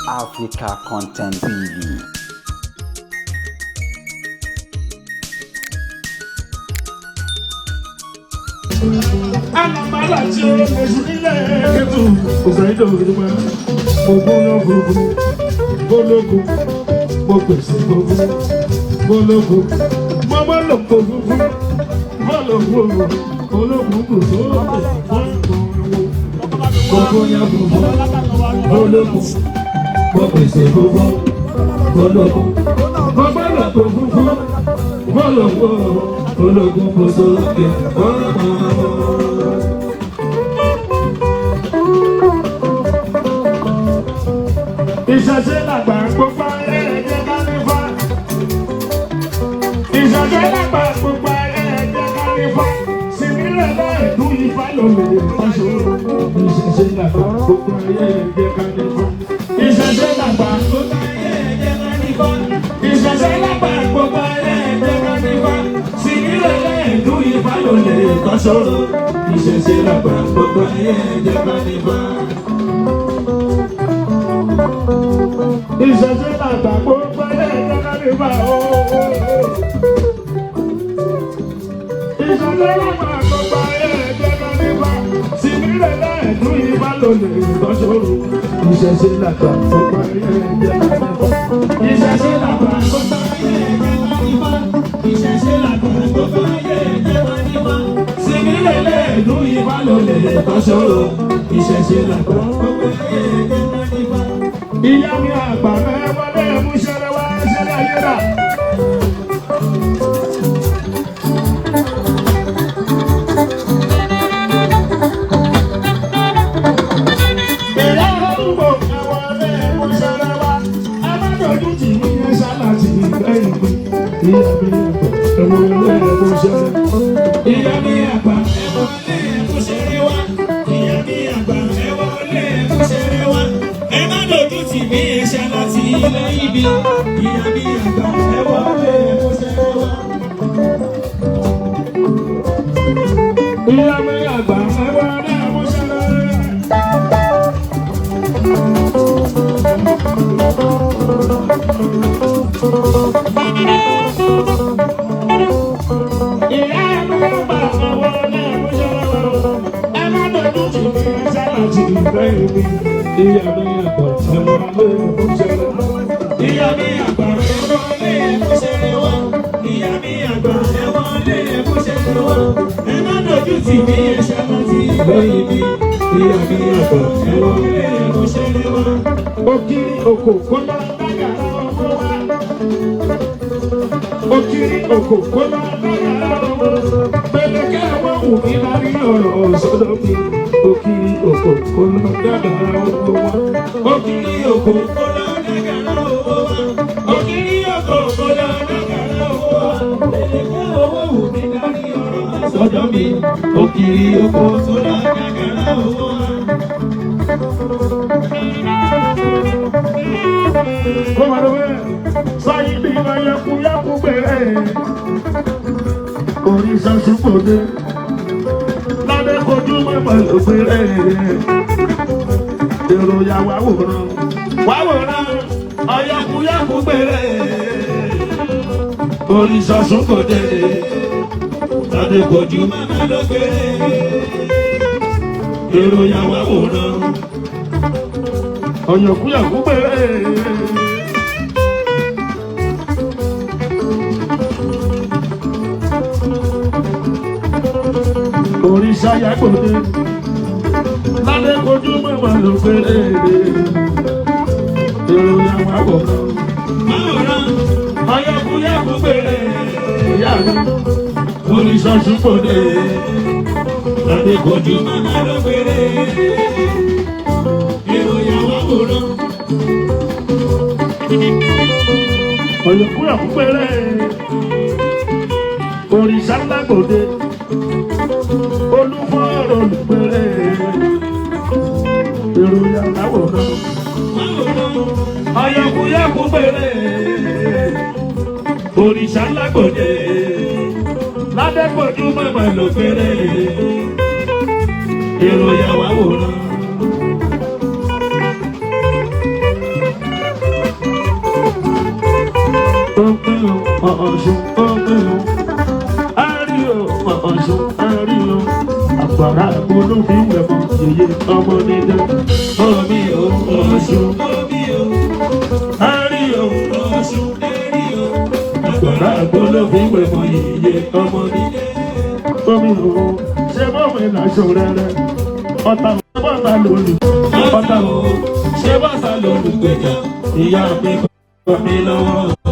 Africa Content TV. Anamala tí ó lè sùn nílẹ̀ kẹ́tù. Òsèré tó fi dúpẹ́. Mo gbóná gbogbo gbólógo. Mo pèsè gbogbo gbólógo. Mo bá lò kó gbogbo gbólógo. Ológun kò tó lè fún gbogbo yẹn gbogbo gbólógo. Mo pèsè gbogbo gbólógo. Mo bá lò kó gbogbo gbólógo. Ológun kò tó lè fún gbogbo. Ìṣẹ̀ṣe làgbà gbogbo ayé ẹ̀jẹ̀ ká ní fa. Ìṣẹ̀ṣe làgbà gbogbo ayé ẹ̀jẹ̀ ká ní fa. Sìnírẹ̀ lẹ́ẹ̀dú ifá lòlè ìfàṣọrò. Ìṣẹ̀ṣe làgbà gbogbo ayé ẹ̀jẹ̀ ká ní fa. Ìṣẹ̀ṣe làgbà gbogbo ayé ẹ̀jẹ̀ ká ní fa. Ìṣẹ̀ṣe làgbà gbogbo ayé ẹ̀jẹ̀ ká ní fa. Sìnírẹ̀ lẹ́ẹ̀dú ifá lòlè ìfàṣọrò. Ìṣẹ̀ṣe làgbà gbogbo ayé ẹ̀jẹ̀ ká ní fa. Ìṣẹ̀ṣe làgbà gbogbo ẹlẹ́ẹ̀kẹ́ káríba ooo. Ìṣẹ̀ṣe làgbà gbogbo ẹlẹ́ẹ̀kẹ́ káríba. Sìmírẹ̀ lẹ́ẹ̀dún ibà lólè ìtọ́sọ̀rọ̀. Ìṣẹ̀ṣe làgbà gbogbo ẹlẹ́ẹ̀kẹ́ káríba. Ìṣẹ̀ṣe làgbà gbogbo ẹlẹ́ẹ̀kẹ́ káríba. Ìṣẹ̀ṣe làgbà gbogbo ẹlẹ́ẹ̀kẹ́ káríba. Sìmírẹ̀ lẹ́ẹ̀dún ibà lólè ìtọ́sọ̀rọ̀. Ìṣẹ̀ṣe làgbà gbogbo ẹlẹ́ẹ̀kẹ́ káríba. Ìyá mi àgbà mẹ́wàá mú ṣẹlẹ̀ wá ṣẹlẹ̀ ayé rà. Ìyá arúgbó ẹ̀wọ̀lé mú ṣẹlẹ̀ wá. Ẹ má dojú tì mí yẹn ṣáláàtì lẹ́yìn mi. Ìyá mi àgbà ẹ̀wọ̀lé mú ṣẹlẹ̀. Ìyá mi àgbà ẹ̀wọ̀lé mú ṣẹlẹ̀ wá. Ìyá mi àgbà ẹ̀wọ̀lé mú ṣẹlẹ̀ wá. Ẹ má dojú tì mí yẹn ṣáláàtì lẹ́yìn mi. Ìyá mi àgbà ẹ̀wọ̀lé mú ṣẹlẹ̀ wá. Ìyá mi àgbà ẹ̀wọ̀lé mú ṣẹlẹ̀ wá. Ìyá mi àgbà ẹ̀wọ̀lé mú ṣẹlẹ̀ wá. Ẹ má dojú tì mí yẹn ṣáláàtì lẹ́yìn mi. Ìyá mi àgbà ẹ̀wọ̀lé mú ṣẹlẹ̀ wá. Ìyá mi àgbà ẹ̀wọ̀lé mú ṣẹlẹ̀ wá. Ìyá mi àgbà ẹ̀wọ̀lé mú ṣẹlẹ̀ wá. Ẹ má dojú tì mí yẹn ṣáláàtì lẹ́yìn mi. Ìyá mi àgbà ẹ̀wọ̀lé mú ṣẹlẹ̀ wá. Òkìrì òkò kó lọ lágàrá ọmọ wa. Òkìrì òkò kó lọ lágàrá ọmọ wa. Pẹ̀lẹ́kẹ́ àwọn wù mí lárí ọ̀rọ̀ sọ́dọ̀ mi. Òkìrì òkò kó lọ lágàrá ọmọ wa. Òkìrì òkò kó lọ lágàrá ọmọ wa. Òkìrì òkò kó lọ lágàrá ọmọ wa. Pẹ̀lẹ́kẹ́ àwọn wù mí lárí ọ̀rọ̀ sọ́dọ̀ mi. Òkìrì òkò kó lọ lágàrá ọmọ wa. Kó máa lọ bẹ́ẹ̀ sáyé bí ayẹkuyẹku gbèrè òrìṣà ṣùgbọ́dé lábẹ́ kojú mọ́mọ́ ló gbèrè èrò ya wá wòran wá wòran ayẹkuyẹku gbèrè òrìṣà ṣùgbọ́dé lábẹ́ kojú mọ́mọ́ ló gbèrè èrò ya wá wòran ọ̀yọ̀kúyàkú gbèrè. Òrìṣà yàgbọ́dé ládé kojú mọ́mọ́ ló péré èrò yàwó àwòrán máwòrán ọ̀yọ̀kúyàkú péré ìyá mi òrìṣà ṣùpọ̀dé ládé kojú mọ́mọ́ ló péré èrò yàwó àwòrán. Ọ̀yọ̀kúyàkú péré òrìṣà lágbòde olúfọ́ọ̀rọ̀ olùgbèrè èrò yàrá wòran. Ọ̀yọ̀kúyàkú péré òrìṣà lágbòde ládẹ́gbòjú mọ̀mọ́ ló péré èrò yàrá wòran. mọ̀ Ọ̀ṣun ẹ̀rí o. Àgbàrá olófin wẹ̀ mọ̀ yèyé ọmọ nídé. Omi o Ọ̀ṣun. Omi o, Ẹ̀rí o. Ọ̀ṣun, ẹ̀rí o. Àgbàrá olófin wẹ̀ mọ̀ yèyé ọmọ nídé. Omi o ṣe bọ́ọ̀mù ìlàṣọ rẹ̀ ọ̀tá bọ́ọ̀tà lòlù. Ọ̀tá o, ṣé bọ́sà lolùgbèjà? Ìyá mi kọ́ mi lọ́wọ́.